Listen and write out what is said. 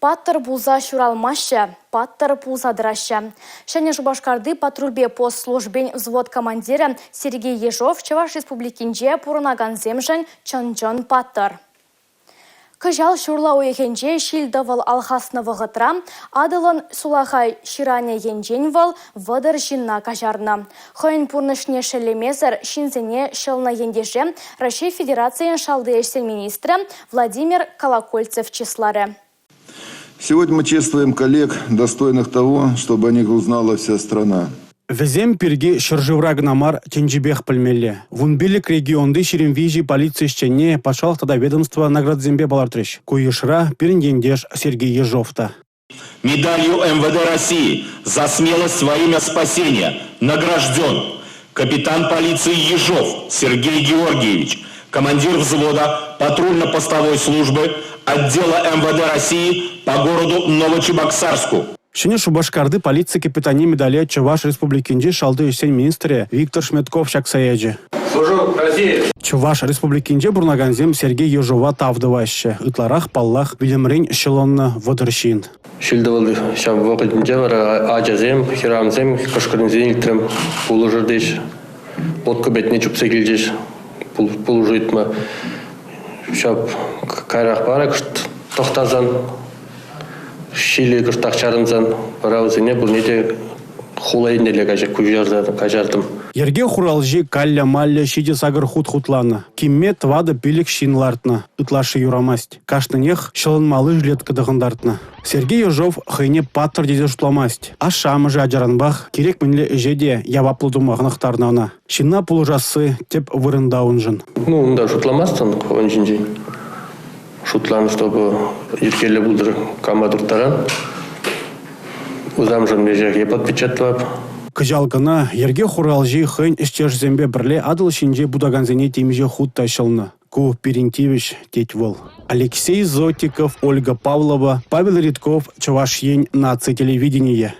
Паттӑр пулса ҫуралмаҫҫӗ, паттӑр пулса тӑраҫҫӗ. Ҫӗнӗ Шупашкарти патрульпе пост службин взвод командирӗ Сергей Ежов Чӑваш Республикинче пурӑнакансемшӗн чӑн-чӑн паттӑр. Кӑҫал ҫурла уйӑхӗнче ҫил-тӑвӑл алхаснӑ вӑхӑтра Атӑлӑн сулахай ҫыранӗ енчен вӑл 30 ҫынна каҫарнӑ. Хӑйӗн пурнӑҫне шеллемесӗр ҫынсене ҫӑлнӑ ентеше Раҫҫей Федерацийӗн шалти ӗҫсен министрӗ Владимир Колокольцев чысларӗ. Сегодня мы чествуем коллег, достойных того, чтобы о них узнала вся страна. Вӗсем пирки ҫӗршывра кӑна мар, тӗнчипех пӗлмелле. 15 регионти 23 полици ӗҫченне патшалӑх тата ведомство наградисемпе палӑртрӗҫ. Ку йышра пирӗн ентеш Сергей Ежов та. Медалью МВД России за смелость во имя спасения награжден капитан полиции Ежов Сергей Георгиевич, командир взвода патрульно-постовой службы отдела МВД России по городу Новочебоксарску. Ҫӗнӗ Шупашкарти полици капитанне медале Чӑваш Республикинчи шалти ӗҫсен министрӗ Виктор Шметков ҫакса ячӗ. Служу России! Чӑваш Республикинче пурӑнакансем Сергей Ежова тав тӑваҫҫӗ. Ытларах, паллах, вилӗмрен ҫӑлӑннӑ 30 ҫын. Ҫил-тӑвӑл ҫав вӑхӑтӗнче вара ачасем, хӗрарӑмсем кӑшкӑрнисене илтрӗм. Пулӑшӑр теҫ. Лодка патне чупса килчӗҫ пулӑшу ыйтма. Ҫав каярах вара кӑшт тӑхтасан Ҫилӗ кӑштах чарӑнсан вара вӗсене пурне те хула еннелле каҫартӑм. Йӗрке хуралҫи каллӗ-маллӗ 7-8 хут хутланӑ. Кимме 4-5 ҫын лартнӑ. Ытлашши юрамасть. Кашнинех ҫӑлӑнмалли жилетка тӑхӑнтартнӑ. Сергей Ежов хӑйне паттӑр тесе шутламасть. Ашшӗ-амӑшӗ ачаранпах кирек мӗнле ӗҫе те яваплӑ тума хӑнӑхтарнӑ ӑна. Ҫынна пулӑшасси тӗп вырӑнта уншӑн. Ну, унта шутламастӑн хӑвӑн ҫинчен. Шутланӑ, чтобы йӗркеллӗ пултӑр кама турттаран. Усамшӑн веҫех эп отпечатлап. Кӑҫал кӑна йӗрке хуралҫи хӑйӗн ӗҫтешӗсемпе пӗрле Атӑл ҫинче путакансене темиҫе хут та ҫӑлнӑ. Ку пирӗн тивӗҫ, тет вӑл. Алексей Зотиков, Ольга Павлова, Павел Редков, Чӑваш Ен наци телевиденийӗ.